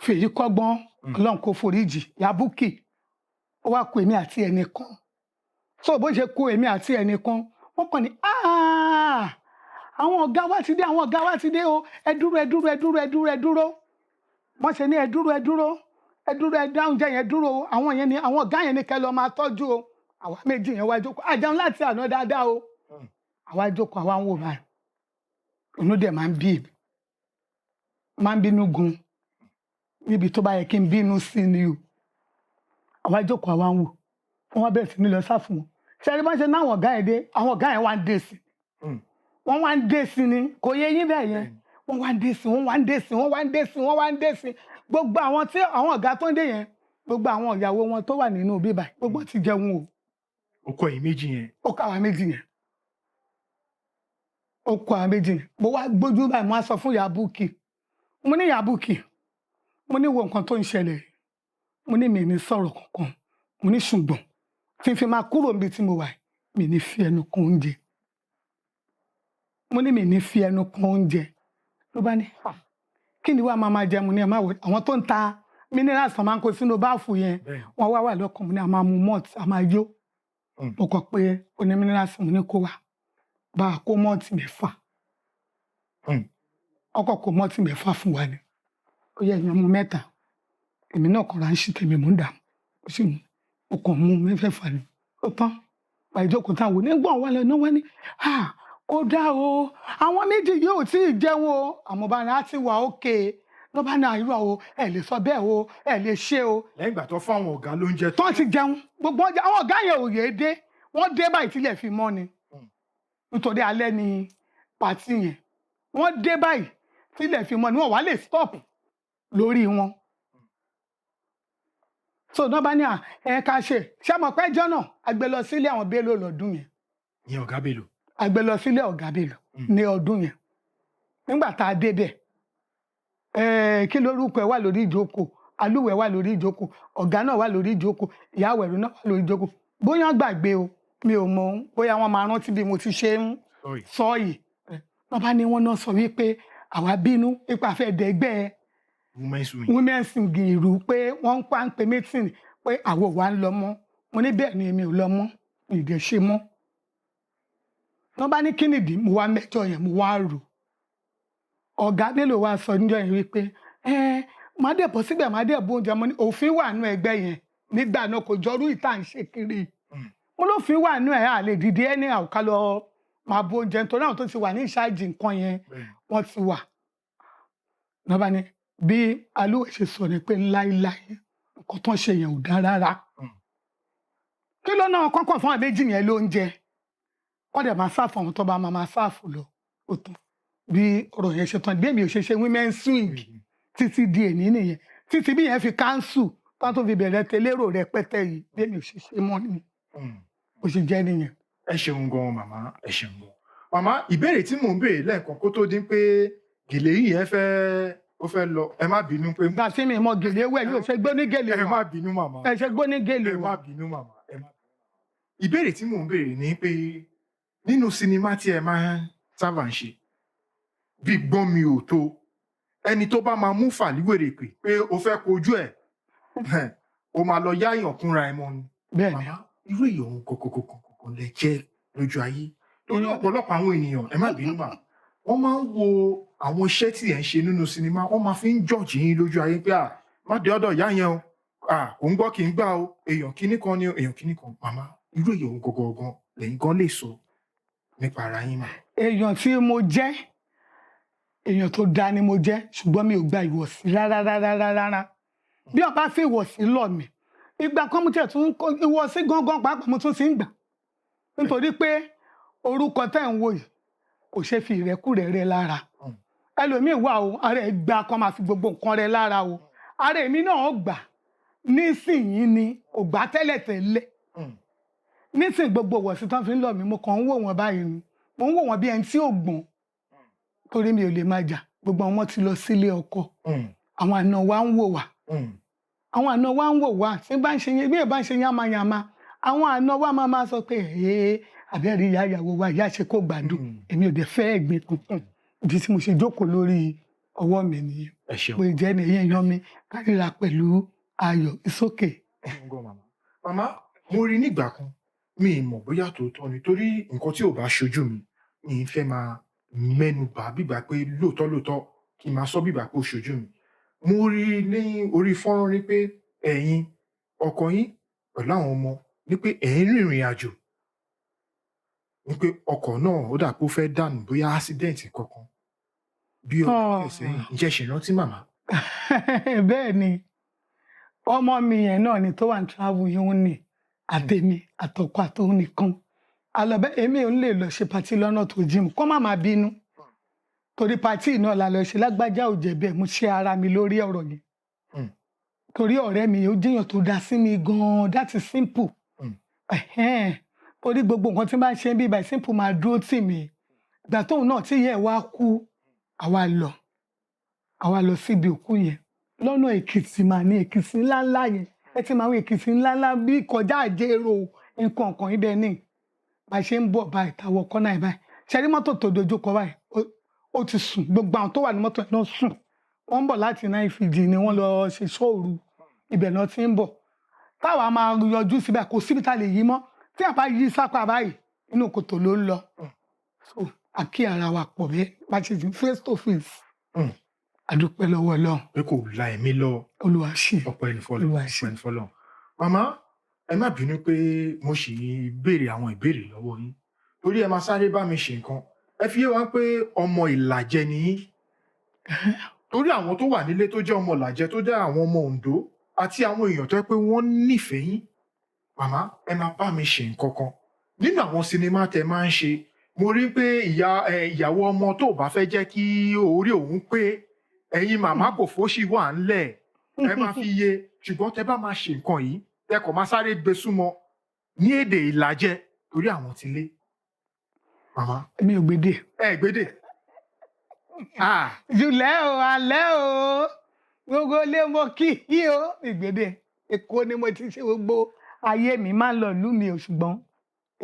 Fèyí Kọ́gbọ́n, Ọlọ́run kò foríjì, Yabuki. Ó wá ku èmi àti ẹnìkan. So bó ṣe ku èmi àti ẹnìkan, wọ́n kàn ní, "Ah, àwọn ọ̀gá wa ti dé, àwọn ọ̀gá wa ti dé o, ẹ dúró, ẹ dúró, ẹ dúró, ẹ dúró, ẹ dúró." Wọ́n ṣe ní ẹ dúró, ẹ dúró, ẹ dúró, ẹ dá oúnjẹ yẹn dúró o, àwọn yẹn ni àwọn ọ̀gá yẹn ni kẹ́ lọ máa tọ́jú o. Àwa méjì yẹn wá jókòó, a jẹun láti àná dáadáa o. Àwa jókòó, àwa ń wò báyìí. Inú dẹ̀ máa ń bí èmi, máa ń bínú gan níbi tó bá yẹ kí n bínú sí ni o. Àwa jókòó, àwa ń wò. Wọ́n wá bẹ̀rẹ̀ sí ní lọ sá fún wọn. Ṣé ẹni bá ṣe náwọn ọ̀gá yẹn dé, àwọn ọ̀gá yẹn wá ń dé sí, wọ́n wá ń dé sí ni. Kò yé yín bẹ́ẹ̀ yẹn? Wọ́n wá ń dé sí, wọ́n wá ń dé sí, wọ́n wá ń dé sí, wọ́n wá ń dé sí. Gbogbo àwọn tí àwọn ọ̀gá tó ń dé yẹn, gbogbo àwọn ìyàwó wọn tó wà nínú bíbà, gbogbo ti jẹun o. Ó kọ ẹ̀yin méjì yẹn. Ó kọ àwọn méjì yẹn, ó kọ àwọn méjì yẹn. Mo wá gbójú báyìí, mo wá sọ fún Yabuki, mo ní, "Yabuki," mo ní, "wo nǹkan tó ń ṣẹlẹ̀." Mo ní mi ní sọ̀rọ̀ kankan, mo ní ṣùgbọ́n tí n fi máa kúrò níbi tí mo wà, mi ní fi ẹnu kan oúnjẹ. Mo ní mi ní fi ẹnu kan oúnjẹ. Ló bá ní, "Ah, kí ni wàá máa jẹ?" Mo ní ẹ má wọ àwọn tó ń ta minerals tó máa ń kó sínú báàfù yẹn, wọ́n wá wà lọ́kàn. Mo ní a máa mu malt, a máa yó. Mo kọ pé oní minerals, mo ní kó wá bá a kó malt 6. Ọkọ̀ kó malt 6 fún wa ni. Ó yẹ ìyẹn mu 3, èmi náà kàn ránṣẹ́ tèmi, mò ń dà, ó sì mú, mo kàn mú 6 ni, ó tán. Bá ìjókòó táwọn onígbọ̀n wà lọ náà, wọ́n ní, "Ah, kò dáa o, àwọn méjì yóò tí ì jẹun o." Àmọ́ bá ní á ti wà ókè ló bá ní àìrọ̀ o, ẹ lè sọ bẹ́ẹ̀ o, ẹ lè ṣe o. Lẹ́yìn ìgbà tó fún àwọn ọ̀gá lóúnjẹ. Tó ti jẹun gbogbo ọjà, àwọn ọ̀gá yẹn ò yéé dé. Wọ́n dé báyìí tílẹ̀ fi mọ́ ni, nítorí alẹ́ ni party yẹn. Wọ́n dé báyìí tílẹ̀ fi mọ́ ni, wọ́n wá lè stop lórí wọn. So náà bá ní à ẹ ká ṣe ṣé àmọ̀ pé ẹjọ́ náà a gbé lọ sílé àwọn Bello lọ́dún yẹn. Ìyẹn ọ̀gá Bello. A gbé lọ sílé ọ̀gá Bello ní ọdún yẹn. Nígbà tá a débẹ̀, kí lórúkọ ẹ wà lórí ìjókòó, alúwẹ̀ wà lórí ìjókòó, ọ̀gá náà wà lórí ìjókòó, ìyá àwẹ̀rù náà wà lórí ìjókòó. Bóyá wọ́n gbàgbé o, mi ò mọ̀, bóyá wọ́n máa rántí bí mo ti ṣe ń sọ yìí. Wọ́n bá ní wọ́n náà sọ wípé àwa bínú ipa fẹ́ dẹ́gbẹ́ women's wing, women's wing ìrú, pé wọ́n ń pa ń pe meeting pé àwọn ò wá ń lọ mọ́. Mo ní bẹ́ẹ̀ ni, èmi ò lọ mọ́, mi ì dẹ̀ ṣe mọ́. Wọ́n bá ní kí nìdí? Mo wá mẹ́jọ yẹn, mo wá rò. Ọ̀gá Bello wá sọ níjọ́ yẹn wípé ẹ má dẹ̀ bọ́ síbẹ̀, má dẹ̀ bó oúnjẹ. Mo ní òfin wà nú ẹgbẹ́ yẹn nígbà náà, kò jọrú ìta ń ṣe kiri. Mo lófin wà nú ẹ̀, à lè dìde ẹni àwòká lọ máa bó oúnjẹ, nítorí àwọn tó ti wà ní ìṣáàjì nǹkan yẹn, wọ́n ti wà. Lọ́ba ni bí alúwẹ̀ ṣe sọ ni pé láíláí, nǹkan tó ń ṣe yẹn ò dá rárá. Kí ló náà kọ́kọ́ fún àwọn méjì yẹn lóúnjẹ? Wọ́n dẹ̀ máa serve àwọn tó bá máa serve lọ. Ó tán bí ọ̀rọ̀ yẹn ṣe tán. Bí èmi ò ṣe ṣe women swing títí di èní nìyẹn, títí bí yẹn fi cancel tán tó fi bẹ̀rẹ̀ tẹlérò rẹpẹtẹ yìí, bí èmi ò ṣe ṣe mọ́ ni bó ṣe jẹ́ nìyẹn. Ẹ ṣeun gan màmá, ẹ ṣeun gan màmá. Ìbéèrè tí mò ń béèrè lẹ́ẹ̀kan kó tó dín pé gèlè yìí ẹ fẹ́ ó fẹ́ lọ, ẹ má bínú pé Gbà tí mi mọ gèlè wẹ̀ yóò ṣe gbóní gèlè ẹ wà. má bínú màmá. Ẹ ṣe gbóní gèlè Ẹ wà. má bínú màmá, ẹ má bínú. Ìbéèrè tí mò ń béèrè ni pé nínú sinimá tí ẹ máa ń sábà ń ṣe bí gbọ́n mi ò tó, ẹni tó bá máa mú fàlíwèrè pé pé o fẹ́ kojú ẹ̀, o máa lọ yáyàn kúnra ẹ mọ́ ni. Bẹ́ẹ̀ ni. Màmá, irú èèyàn òun kọ̀kọ̀kọ̀kọ̀ lẹ jẹ́ lójú ayé? Torí ọ̀pọ̀lọpọ̀ àwọn ènìyàn, ẹ má bínú mà, wọ́n máa ń wo àwọn iṣẹ́ tí ẹ̀ ń ṣe nínú sinimá, wọ́n máa fi ń judge yín lójú ayé pé à má dé ọ̀dọ̀ ìyá yẹn o, à kò ń gbọ́ kì í gbà o, èèyàn kíní kan ni o, èèyàn kíní kan. Màmá, irú èèyàn òun gọ̀gọ̀gàn lẹ́yìn gan lè sọ nípa ara yín mà? Èèyàn tí mo jẹ́, èèyàn tó dáa ni mo jẹ́, ṣùgbọ́n mi ò gba ìwọ̀sí rárá rárá rárá rárá. Bí wọ́n bá fi ìwọ̀sí lọ̀ mí ìgbà kan, mo tiẹ̀ tún ìwọ̀sí gangan pàápàá mo tún ti ń gbà, nítorí pé orúkọ tẹ́ ń wò yìí kò ṣeé fi ìrẹ́kúrẹ́ rẹ lára. Ẹlòmíì wà o, ara ẹ̀ gbà kan máa fi gbogbo nǹkan rẹ lára o. Ara èmi náà gbà nísìnyí ni, kò gbà tẹ́lẹ̀tẹ́lẹ̀. Nísìnyí, gbogbo ìwọ̀sí tán fi ń lọ̀ mí, mo kàn ń wò wọ́n báyìí ni. Mo ń wò wọ́n bí ẹni tí ò gbọ́n, torí mi ò lè máa jà. Gbogbo àwọn ọmọ ti lọ sílé ọkọ. Àwọn àna wa ń wò wá. Àwọn àna wa ń wò wá. Tí bá ń ṣe yẹn, bí ẹ bá ń ṣe yánmayànma, àwọn àna wa máa sọ pé ee, àbẹ́rẹ́ ìyá ìyàwó wa, ìyá ṣe kó gbádùn. Èmi ò dẹ̀ fẹ́ ẹ̀gbin kankan. Ìdí tí mo ṣe jókòó lórí ọwọ́ mi nìyẹn. Ẹ ṣeun. Pé jẹ́ ní ẹ̀yìn yan mi kárìíra pẹ̀lú ayọ̀ ìsókè. Ẹ ṣeun gan màmá. Màmá, mo rí nígbà kan, mi ì mọ̀ bóyá tòótọ́ ni, torí nǹkan tí ò bá ṣojú mi, mi ì fẹ́ máa mẹ́nu bà bígbà pé lóòótọ́ lóòótọ́ kí n máa sọ bígbà pé ó ṣojú mi. Mo rí ní orí fọ́nrán ní pé ẹ̀yin, ọkọ yín pẹ̀lú àwọn ọmọ ní pé ẹ̀ ń rìnrìn àjò, ní pé ọkọ̀ náà ó dà pé ó fẹ́ dànù, bóyá accident kankan bí ọdún díẹ̀ sẹ́yìn. Ǹjẹ́ ṣe rántí màmá? Bẹ́ẹ̀ ni, ọmọ mi yẹn náà ni tó wà ní travel yẹn, ó ní àtèmi àtọkọ àtòun nìkan alọbẹ. Èmi ò ń lè lọ ṣe party lọ́nà tó jìn kó má máa bínú, torí party náà la lọ ṣe. Lágbájá ò jẹ́ bẹ́ẹ̀, mo ṣe ara mi lórí ọ̀rọ̀ yẹn, torí ọ̀rẹ́ mi ó jẹ́yàn tó dá sí mi gan-an. That is simple. Ẹ̀hẹ́n. Torí gbogbo nǹkan tí n bá ṣe ń bí ibà, simple máa dúró tì mí. Ìgbà tóun náà tí ìyá ẹ̀ wá kú, àwa lọ síbi òkú yẹn lọ́nà Èkìtì mà ní Èkìtì ńláńlá yẹn. Ẹ ti máa wọ Èkìtì ńláńlá bí kọjá Àjèrò nǹkan kan ibẹ̀ ní. Bá a ṣe ń bọ̀ báyìí, táwọ̀ kọ́nà ẹ̀ báyìí, ṣe rí mọ́tò tó dojú kọ báyìí, ó ti sùn. Gbogbo àwọn tó wà ní mọ́tò yẹn náà sùn. Wọ́n ń bọ̀ láti náà ìfìdí ni wọ́n lọ ṣe sóòru, ibẹ̀ náà ti ń bọ̀. Táwa máa yọjú síbẹ̀, kò síbi tá a lè yí mọ́. Tí a bá yí sápá báyìí, inú kòtò ló ń lọ. So a kí ara wa pọ̀ bẹ́ẹ̀ bá ṣe ti face to face. A dúpẹ́ lọ́wọ́ Ọlọ́run. Pé kò la ẹ̀mí lọ. Olúwa ṣe. Ọpẹ́ ní fọ́lọ́run. Olúwa ṣe. Ọpẹ́ ní fọ́lọ́run. Màmá, ẹ má bínú pé mo ṣì ń béèrè àwọn ìbéèrè lọ́wọ́ yín, torí ẹ máa sáré bá mi ṣe nǹkan. Ẹ fi yé wa pé ọmọ Ìlàjẹ ni yín, torí àwọn tó wà nílé tó jẹ́ ọmọ Ìlàjẹ, tó jẹ́ àwọn ọmọ Oǹdó àti àwọn èèyàn tó jẹ́ pé wọ́n nífẹ̀ẹ́ yín. Màmá, ẹ máa bá mi ṣe nǹkan kan. Nínú àwọn sinimá tẹ máa ń ṣe, mo rí pé ìyá ẹ ìyàwó ọmọ tó bá fẹ́ jẹ́ kí orí òun pé, ẹ̀yin màmá kò fóṣì wà ńlẹ̀, ẹ máa fi yé. Ṣùgbọ́n tẹ bá máa ṣe nǹkan yìí, tẹ kò máa sáré gbé súnmọ́ ní èdè Ìlàjẹ, torí àwọn ti lé. Màmá. Mi ò gbédè. Ẹ gbédè. Ah. Jùlẹ̀ o, alẹ́ o, gbogbo ilé mo kí yí o. Ìgbédè Èkó ni mo ti ṣe gbogbo ayé mi. Máa ń lọ ìlú mi o, ṣùgbọ́n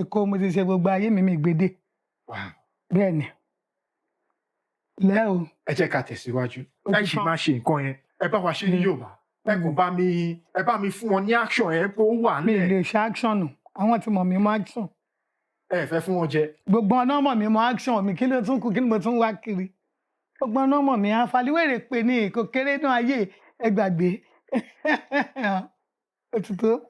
Èkó mo ti ṣe gbogbo ayé mi. Mi gbédè. Bẹ́ẹ̀ ni lẹ́ o. Ẹ jẹ́ ká tẹ̀síwájú. Ó Ẹ ti sì tán. máa ṣe nǹkan yẹn, ẹ bá wa ṣe ní Yorùbá. Ẹ kò bá mi, ẹ bá mi fún wọn ní action yẹn kó wà Mi nílẹ̀. lè ṣe action. Àwọn tí mọ̀ mí mọ́ action. Ẹ fẹ́ fún wọn jẹ. Gbogbo ọ̀nà mọ̀ mí mọ́ action mi. Kí ló tún kù? Kí ni mo tún wá kiri? Gbogbo ọ̀nà mọ̀ mí. Àǹfààní pé ní kò kéré náà ayé ẹ gbàgbé, ó ti tó.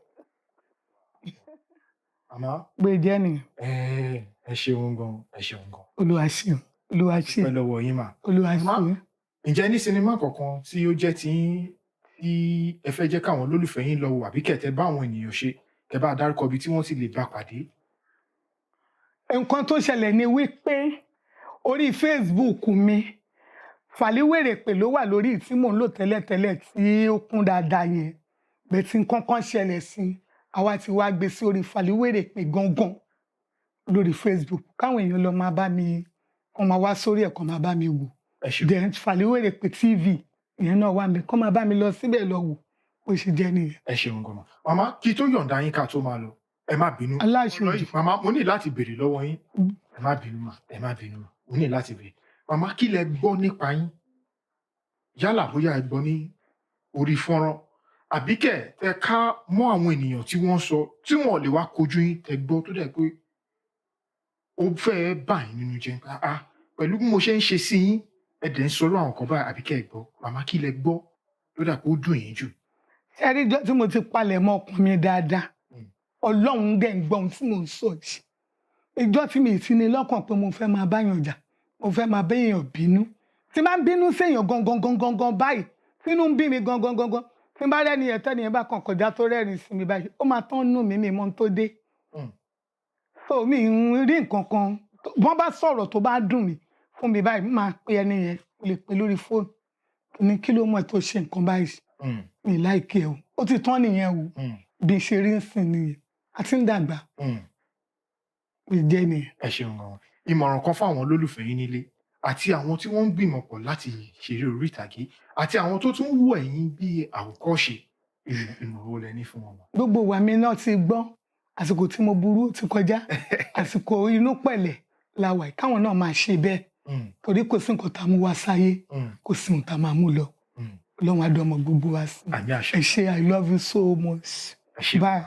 Màmá. Gbé jẹ́ nìyẹn. Ẹ ṣeun gan, ẹ ṣeun gan. Olúwa ṣeun, Olúwa ṣeun. Pẹ́ lọ́wọ́ yín mà. Olúwa Màmá, ṣeun. ǹjẹ́ ní sinimá kankan tí ó jẹ́ tí tí ẹ fẹ́ jẹ́ káwọn olólùfẹ́ yín lọ wò, àbí kẹ̀tẹ́ bá àwọn ènìyàn ṣe, kẹ́ bá dárúkọ ibi tí wọ́n ti lè bá pàdé? Nǹkan tó ṣẹlẹ̀ ni wípé orí Facebook mi, Fàlíwèrèpè ló wà lórí tí mò ń lò tẹ́lẹ̀tẹ́lẹ̀ tí ó kún dáadáa yẹn bẹ́ẹ̀. Tí nǹkan kan ṣẹlẹ̀ sí i, àwa ti wá gbé sí orí Fàlíwèrèpè gangan lórí Facebook, káwọn èèyàn lọ máa bá mi, kàn máa wá sórí ẹ̀, kàn máa bá mi wò. Ẹ ṣeun. Then Fàlíwèrèpè TV, ìyẹn náà wà mí, kàn máa bá mi lọ síbẹ̀ lọ wò. Bó ṣe jẹ́ nìyẹn. Ẹ ṣeun gan ma. Màmá, kí tó yọ̀ǹda yín ká tó máa lọ, ẹ má bínú. Aláṣẹ. Ọ̀rọ̀ yìí, màmá, mo ní láti béèrè lọ́wọ́ yín. Ẹ má bínú mà, ẹ má bínú mà, mo ní láti béèrè. Màmá, kí lẹ gbọ́ nípa yín, yálà bóyá ẹ gbọ́ ní orí fọ́nrán àbí kẹ̀ tẹ ká mọ́ àwọn ènìyàn tí wọ́n sọ tí wọ́n lè wá kojú yín, tẹ gbọ́ tó dẹ̀ pé ó fẹ́ẹ́ bà yín nínú jẹ́ pé, ah, pẹ̀lú bí mo ṣe ń ṣe sí yín, ẹ dẹ̀ ń sọ̀rọ̀ àwọn kan báyìí, àbí kẹ́ ẹ gbọ́? Màmá, kí lẹ gbọ́ tó dà pé ó dùn yín jù? Ṣé rí ijọ́ tí mo ti palẹ̀ mọ́ ọkàn mi dáadáa, Ọlọ́run dẹ̀ ń gbọ́ ohun tí mò ń sọ yìí, ìjọ́ tí mi ti ní lọ́kàn pé mo fẹ́ máa báyàn jà, mo fẹ́ máa béèyàn bínú, tí máa ń bínú séèyàn gangan gangan gangan báyìí, tínú ń bí mi gangan gangan, tí n bá rẹ́ni yẹn, tẹ́ni yẹn bá kàn kọjá tó rẹ́rìn sí mi báyìí, ó máa tán nù mí, mi mọ́ ohun tó dé. So mi ń rí nǹkan kan. Wọ́n bá sọ̀rọ̀ tó bá dùn mí fún mi báyìí, máa pe ẹni yẹn, mo lè pe lórí fóònù ní, "Kí ló mọ̀ tó ṣe nǹkan báyìí? Mi like ẹ o." Ó ti tán nìyẹn o. Bí n ṣe rí ń sìn nìyẹn, a ti ń dàgbà. Mi jẹ́ nìyẹn. Ẹ ṣeun gan. Ìmọ̀ràn kan fún àwọn olólùfẹ́ yín nílé àti àwọn tí wọ́n ń gbìmọ̀ pọ̀ láti ṣeré orí ìtàgé àti àwọn tó tún wù ẹ̀yin bí àwòkọ́ṣe, ìmọ̀ràn wo lẹ ní fún wọn? Gbogbo wa mi náà ti gbọ́n. Àsìkò tí mo burú ti kọjá, àsìkò inú pẹ̀lẹ́ la wà yìí. Káwọn náà máa ṣe bẹ́ẹ̀, torí kò sí nǹkan tá a mú wá sáyé, kò sí nǹkan tá a máa mú lọ. Ọlọ́run á dọ́mọ gbogbo wa sí. Àmín, àṣẹ. Ẹ ṣé, I love you so much. Ẹ ṣé. Bye.